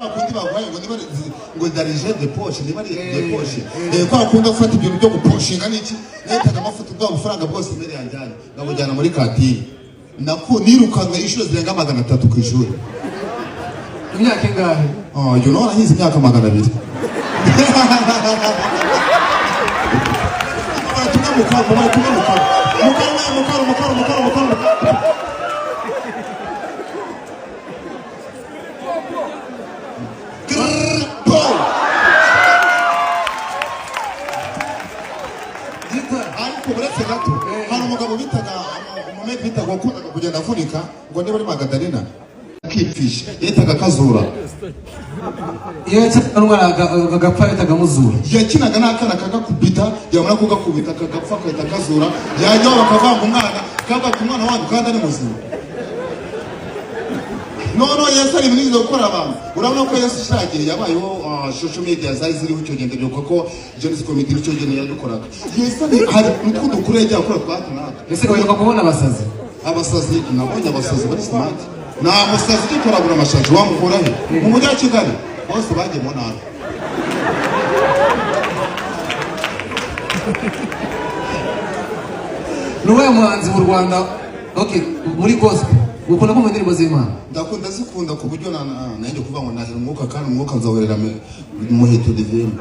Kwa kundi baguhaye ngo niba ngo darije de poche, niba ari de poche, kwa kunda gufata ibintu byo guposhinga n'iki, nahitaga amafuta bwa bufaranga bwose imbere yanjyanye nkabujyana muri kantine. Nako nirukanwe inshuro zirenga 300 ku ishuri. Imyaka ingahe? Oh, you know, nahize imyaka 200. Ariko uretse gato hari umugabo bitaga umumedi bitaga wakundaga kugenda avunika ngo niba ari Magadalena akipfisha yitaga Kazura. Iyo yakinaga n'umwana agapfa yitaga Muzura. Yakinaga n'akana kagakubita, yamara kugakubita kagapfa akahita Kazura, yajyaho bakavanga umwana kavuga umwana wanyu kandi ari muzima. Noneho Yesu ari ibintu gukora abantu. Urabona ko Yesu ishagiye yabayeho social media zari ziriho icyo gihe, ndabyibuka ko Genesis Comedy icyo gihe yadukoraga. Yesu hari utwo dukuru yagiye akora twa hato na hato. Ese uheruka kubona abasazi? Abasazi nabonye abasazi bari smart. Nta musazi ugitoragura amashashi wamukura he? Mu mujyi wa Kigali bose bagiye mu ntara. Ni uwuhe muhanzi mu Rwanda, okay, muri gospel ukunda kumva indirimbo z'Imana? Ndakunda zikunda ku buryo nanjye kuvuga ngo nahera umwuka kandi umwuka nzahorera Muheto Divine.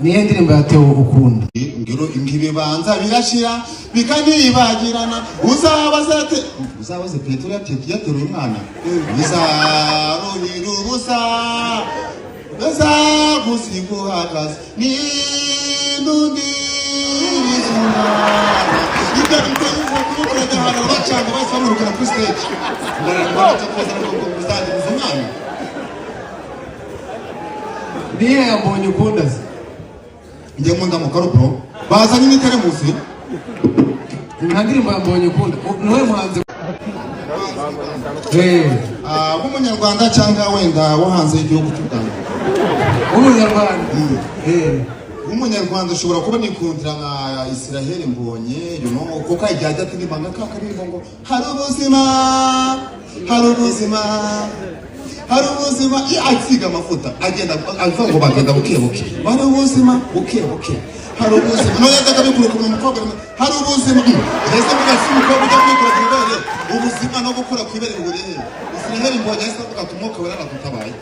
Niyo ndirimbo ya Theo ukunda? Ngiro ibibanza birashira bikanibagirana, uzabaze uzabaze Petero yateruye umwana bizaruhira ubusa bazagusiga n'undi bizumwana. Ibyo biteye kumukuraga ahantu bacanga bahise bamwirukana kuri stage ngo uzangiza umwana. Niyo yambonye ukunda se? Njye nkunda mukaro bro, bazanye n'iteremusi. Nta ndirimbo yambonye ukunda. Ni uwuhe muhanzi w'umunyarwanda cyangwa wenda wo hanze y'igihugu cy'u Rwanda? W'umunyarwanda. W'umunyarwanda ushobora kuba nikundira nka Israel Mbonye, you know, kuko igihe ajya atiririmba nka ka karirimbo ngo hari ubuzima, hari ubuzima, hari ubuzima, iyo asiga amavuta agenda avuga ngo bagenda buke buke, hari ubuzima buke buke, hari ubuzima. None yajyaga abikura ku mukobwa, hari ubuzima. Ese mvuga si umukobwa ujya kwikura ku ibere, ubuzima no gukura ku ibere bihuriye he? Israel Mbonye yahise avuga ati umwuka wera aradutabaye.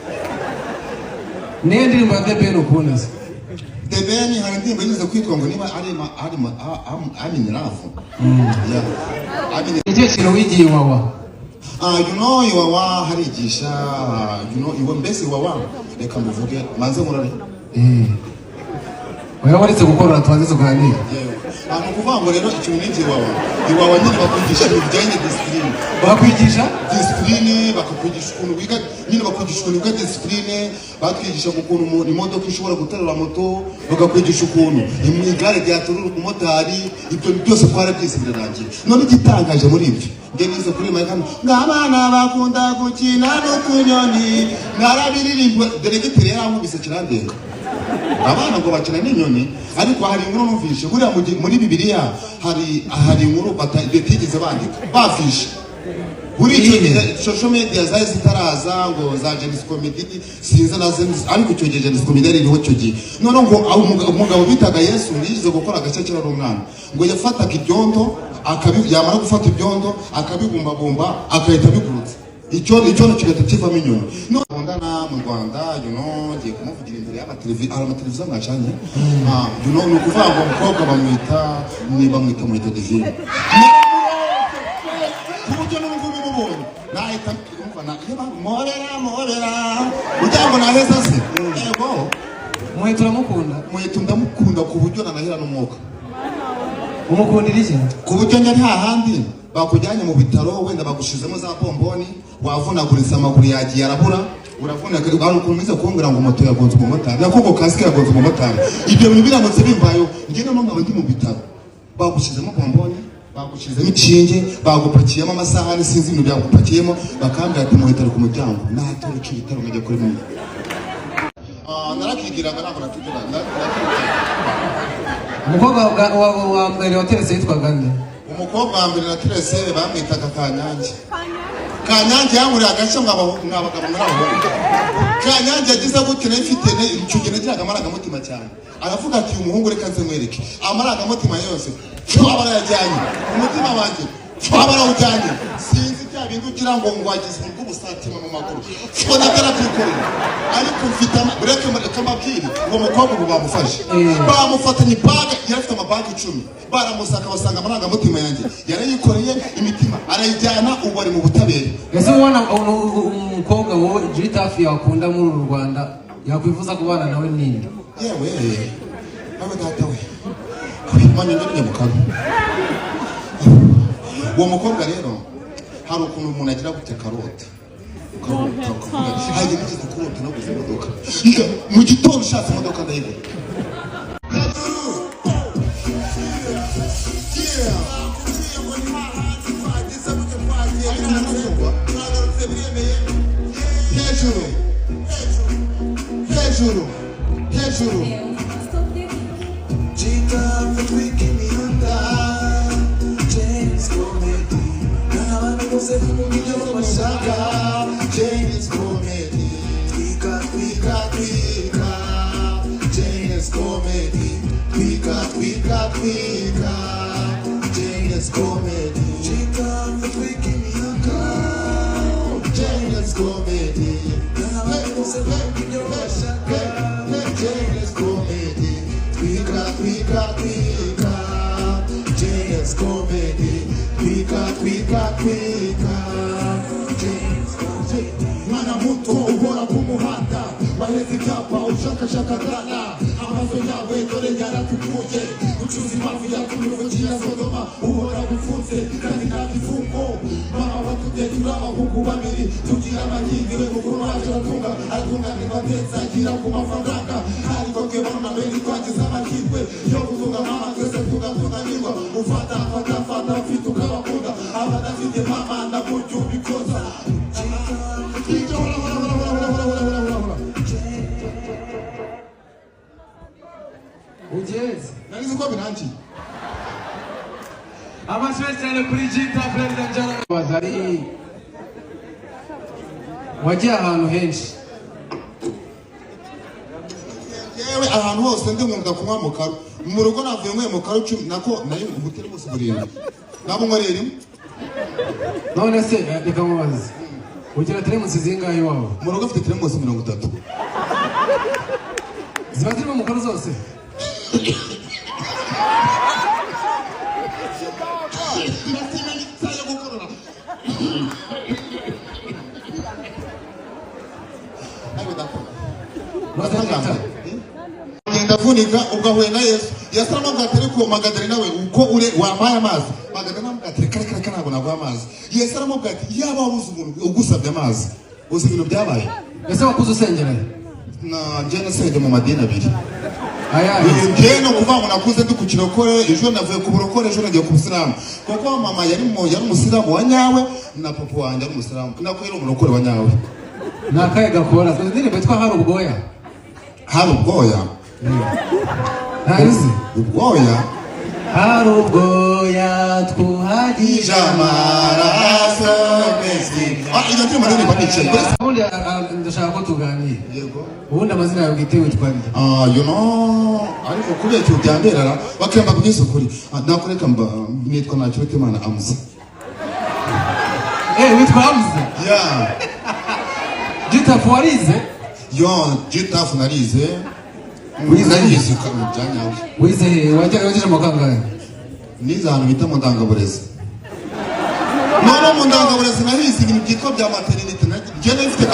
Niyo ndirimbo ya The Ben ukunda se? The Ben hari indirimbo yigeze kwitwa ngo niba ari I'm in love. Yeah. Nicyo kintu wigiye Iwawa? You know, Iwawa harigisha, you know, iwa mbese Iwawa reka mbivuge manze nkurare. Oya waretse gukorora tubanze tuganire. Yewe. Ni ukuvuga ngo rero ikintu nigiye Iwawa. Iwawa nyine bakwigisha ibintu bijyanye na discipline. Bakwigisha? Discipline, bakakwigisha ukuntu wiga, nyine bakwigisha ukuntu wiga discipline, batwigisha ukuntu imodoka ishobora guterura moto, bakakwigisha ukuntu igare ryaterura umumotari, ibyo byose twarabyize birarangiye. None igitangaje muri ibyo, njye nize kuri Mike hano, ngo abana bakunda gukina n'utunyoni, narabiririmba, deregiteri yarankubise kirandenga. Abana ngo bakina n'inyoni, ariko hari inkuru numvishe buriya muri Bibiliya hari inkuru batigeze bandika bafishe. Buri icyo gihe social media zari zitaraza ngo za Genesis Comedy sinzi na ariko icyo gihe Genesis Comedy yari iriho icyo gihe. None ngo umugabo bitaga Yesu yize gukora agace kera ari umwana, ngo yafataga ibyondo yamara gufata ibyondo akabibumbabumba akahita abigurutsa, icyondo kigahita kivamo inyoni. None nkundana mu Rwanda, you know, ngiye kumuvugira imbere y'amateleviziyo, hari amateleviziyo mwacanye, you know, ni ukuvuga ngo umukobwa bamwita Muheto Divine. Ku buryo n'ubu ngubu mubonye nahita umva na mporera mporera kugira ngo naheza se. Yego. Muheto uramukunda? Muheto ndamukunda ku buryo nanahera n'umwuka. Umukundira iki? Ku buryo njya nta handi bakujyanye mu bitaro wenda bagushizemo za bomboni, wavunaguritse amaguru yagiye arabura, uravunika, hari ukuntu umaze kumbwira ngo moto yagonze umumotari, nako ngo kasike yagonze umumotari. Ibyo bintu biramutse bimbayeho njye noneho nkaba ndi mu bitaro, bagushyizemo bomboni, bagushyizemo inshinge, bagupakiyemo amasahani, sinzi ibintu byagupakiyemo, bakambwira ati Muheto ari ku muryango, natoroka ibitaro nkajya kuri mwe. Narakigiraga ntabwo nakigiraga. Umukobwa wa mbere wateretse yitwaga nde? Umukobwa wa mbere nateretse bamwitaga Kanyange. Kanyange yankoreye agashya, mwabagabo muri abahungu. Kanyange yagize gute? Nayo mfite icyo gihe nagiraga amarangamutima cyane. Aravuga ati: "Uyu muhungu reka nze mwereke." Amarangamutima yose aba arayajyanye, umutima wanjye aba arawujyanye. Sinzi bya bindi ugira ngo wagize ubw'ubusatima mu maguru, nabyo arabyikorera. Ariko mfite reka reka mbabwire, uwo mukobwa ubu bamufashe, bamufatanye baga, yari afite amabanki 10, baramusaka basanga amarangamutima yanjye yarayikoreye, imitima arayijyana, ubu ari mu butabera. Ese ubona umukobwa wowe G Taff yakunda muri uru Rwanda, yakwifuza kubana nawe, ninde? Yewe, nawe data we, manya njye mu kanwa. Uwo mukobwa rero, hari ukuntu umuntu agira gutya karota, ukarota ukavuga, hari nigeze kurota naguze imodoka. Mu gitondo ushatse imodoka ndayibona. Hejuru, hejuru, hejuru. G Taff imihanda, James Comedy, n'abantu bose bakunda ibyo bashaka. James Comedy. Twika. Twika, twika, James Comedy. Twika, twika, twika, James Comedy. G Taff twika imihanda. James Comedy. N'abantu bose bakunda ibyo bashaka. James Comedy. Twika, twika, twika, James Comedy. Twika, twika, twika, James Comedy. Mwana muto uhora ku muhanda, waheze ibyapa ushakashaka dana, amaso yawe dore yaratukuye, ucuza impamvu yatumye uvugira Sodoma, uhora ufunze kandi nta gifungo. Mama watubye turi abahungu babiri, tugira amahirwe, mukuru wacu aratunga, aratunganirwa ndetse agira ku mafaranga, ariko twe barumuna be twagize amahirwe yo gutunga mama, twese tugatunganirwa. Ufata, fata, fata, ufite ukabakunda, abadafite mama ndaburyo ubikoza. Hora, hora, hora, hora, hora, hora, hora, hora. Ugeze. Narizi ko birangiye. Amashyi menshi cyane kuri G Taff, ladies and gentlemen. Baza ari wagiye ahantu henshi. Yewe, ahantu hose ndi nkunda kunywa mu karu. Mu rugo navuye nyweye mu karu 10, nako nari ubuteremusi burindwi, nabo nkwereye rimwe. None se reka nkubaze, ugira teremusi zingahe iwawe? Mu rugo afite teremusi 30. Ziba zirimo mukaru zose? Ndasima n'icyayi yo gukorora. Ariko ndakora. None se Genda avunika. Ubwo ahuye na Yesu, Yesu aramubwira ati: "Ariko Magadalena we, uko ure wampaye amazi?" Magadalena aramubwira ati: "Reka, reka, reka, ntabwo naguha amazi." Yesu aramubwira ati: "Yaba wabuze umuntu ugusabye amazi, uzi ibintu byabaye?" Ese wakuze usengera he? Na njye nasengeye mu madini abiri. Ayahe? Njye ni ukuvuga ngo nakuze ndi ku kirokore, ejo navuye ku burokore, ejo nagiye ku busilamu, kuko mama yari umusilamu wa nyawe, na papa wanjye ari umusilamu, nako yari umurokore wa nyawe. Ni akahe gakora indirimbo yitwa "Hari Ubwoya"? Hari ubwoya. Ntayo uzi? Ubwoya. Hari ubwoya twuhagije Amaraso mezi. Ah, iyo ndirimbo ndirimba nicaye. Ubundi ndashaka ko tuganira. Yego. Ubundi amazina yawe bwite witwa nde? Ah, ariko kubera ikintu byamberara bakemba kubwiza ukuri. Ah, nakureka mba nitwa Ntakirutimana Amusa. Eh, witwa Hamza? Yeah. G Taff, warize? Yo, G Taff narize. Wize? Narize bya nyabyo. Wize he? Wagejeje mu kangahe? Nize ahantu bita mu ndangaburezi. None mu ndangaburezi nahize ibintu byitwa bya maternité. Njye nari mfite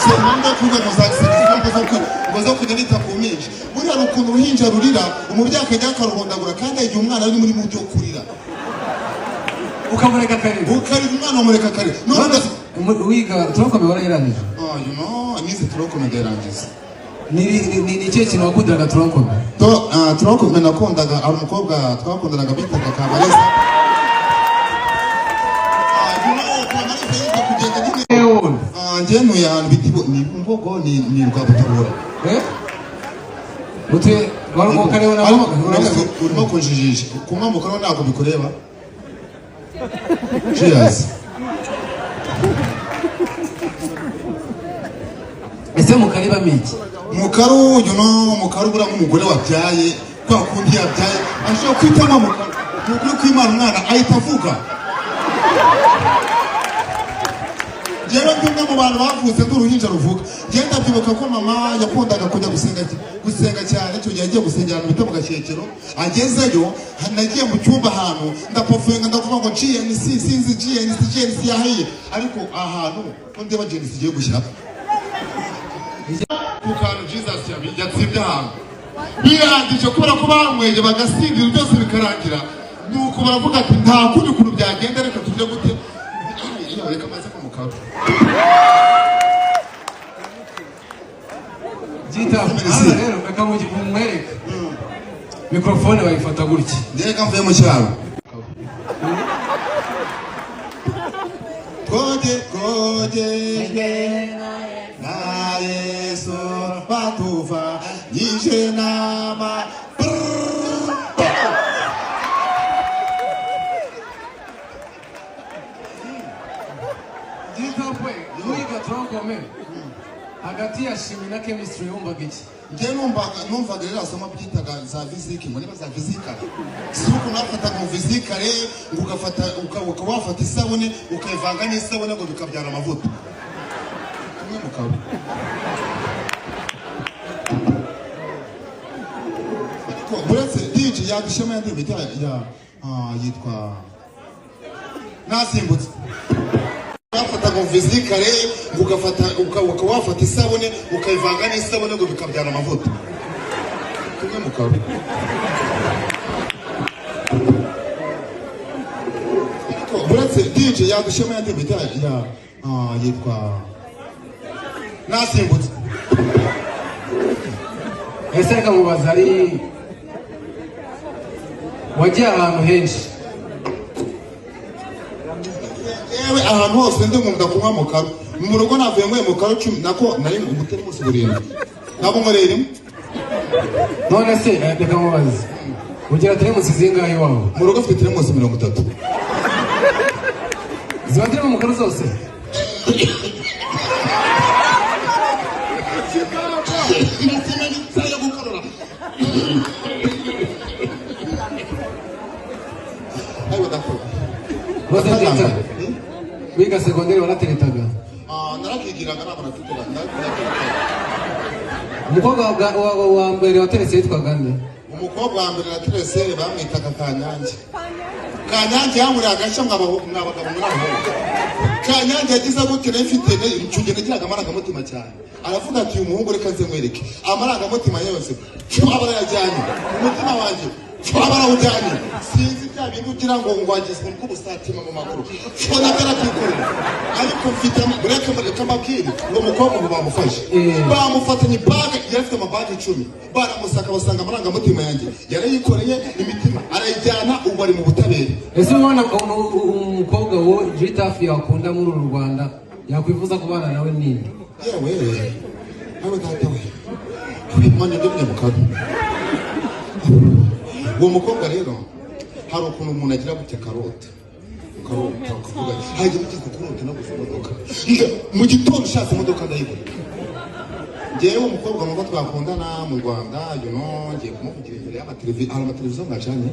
seconde ku rwego za gisirikare ngo zo kujya nita ku mpinja. Buriya hari ukuntu uruhinja rurira, umubyeyi akajya akaruhondagura, kandi igihe umwana ari muri mu byo kurira. Ukamureka akarira? Ukarira umwana, umureka akarira. None Wiga tronc commun warayirangije? Oh, nize tronc commun ndayirangiza. Ni ikihe kintu wakundiraga tronc commun? Tronc commun nakundaga, hari umukobwa twakundanaga bitaga Kamariza. Kamariza yiga kugenda nyine. Ewe wundi? Ah, njye ntuye ahantu bita ni Mbogo, ni Rwabutabura. Eh, utuye wari ukareba na Ariko urimo kunjijisha, kunywa mu kanwa ntabwo bikureba. Cheers. Ese mukaribamo iki? Mukaru, you know, mukaru buriya nk'umugore wabyaye, kwa kundi yabyaye ashobora kwitamo mukaru. Ni ukuri kw'Imana, umwana ahita avuga. Njyewe ndi umwe mu bantu bavutse ndi uruhinja ruvuga. Njyewe ndabyibuka ko mama yakundaga kujya gusenga cyane. Icyo gihe yagiye gusengera ahantu bita mu Gashyekero. Agezeyo, nagiye mu cyumba ahantu ndapofuyenga, ndavuga ngo GNC, sinzi GNC, GNC yahiye, ariko ahantu ko ndeba GNC igiye gushyira ku kantu Jesus yatsibye ahantu birangije, kubera ko banyweye bagasinzira byose bikarangira. Nuko baravuga ati nta kundi kuntu byagenda, reka tujye gute. Iyo reka maze ko mukaba G-Taff, hano rero reka mumwereke mikorofone bayifata gutya. Reka mvuye mu cyaro, twogejwe na Yesu batuva yije nama. G-Taff we, wiga tronc commun, hagati ya chimie na chemistry wumvaga iki? Njyewe numvaga rero somo byitaga za physique, ngo niba za physique, si ukuntu bafataga mu physique ngo ugafata ukaba wafata isabune ukayivanga n'isabune ngo bikabyara amavuta tumwe mu kaba. Ariko buretse DJ yadushyemo yandi miti ya yitwa nasimbutse. Bafataga mu physique ngo ugafata ukaba wafata isabune ukayivanga n'isabune ngo bikabyara amavuta tumwe mu kaba. Ariko buretse DJ yadushyemo yandi miti ya yitwa nasimbutse. Ese reka mubaza, ari wagiye ahantu henshi? Yewe, ahantu hose ndi nkunda kunywa mu karo. Mu rugo navuye nyweye mu karo 10, nako nari umuteremusi 7, ntabwo nkoreye rimwe. None se reka mubaze, ugira teremusi zingahe iwawe? Mu rugo afite teremusi 30. Ziba zirimo mu karo zose? Ndasema n'inzara yo gukorora. Ayiwa, ndakora. Rwose G-Taff, wiga segonderi warateretaga? Narakigiraga, ntabwo nafite. Umukobwa wa mbere wateretse yitwaga nde? Umukobwa wa mbere naterese bamwitaga Kanyange. Kanyange yankureye agashya mwa bagabo, muri abahungu. Kanyange yagize gutya, nayo mfite icyo gihe nagiraga amarangamutima cyane, aravuga ati uyu muhungu reka nze nkwereke amarangamutima yose. Aba arayajyanye, umutima wanjye aba arawujyanye. Sinzi bya bindi ugira ngo wagize bw'ubusatima mu maguru, nabyo arabyikorera. Ariko mfite reka mbabwire, uwo mukobwa ubu bamufashe, bamufatanye baga, yari afite amabaga 10, baramusaka basanga amarangamutima yanjye yarayikoreye, imitima arayijyana, ubu ari mu butabera. Ese ubona umukobwa wowe G-Taff yakunda muri uru Rwanda, yakwifuza kubana nawe ninde? Yewe, awe data we, mwanya ndemye mu kaga. Uwo mukobwa rero, hari ukuntu umuntu agira gutya karota karota, ukavuga hajya ugize kurota no gusa imodoka. Mu gitondo ushatse imodoka ndayibona. Njyewe umukobwa numva twakundana mu Rwanda, you know, ngiye kumuvugira imbere y'amateleviziyo, hari amateleviziyo mwacanye.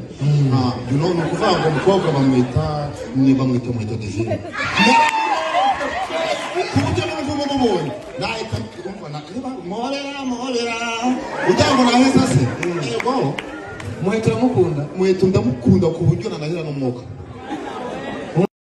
You know, ni ukuvuga ngo umukobwa bamwita ni bamwita Muheto Divine, ku buryo n'ubu ngubu mubonye nahita umva niba muhorera muhorera ugira ngo naheza se yego. Muheto uramukunda? Muheto ndamukunda ku buryo nanahera n'umwuka.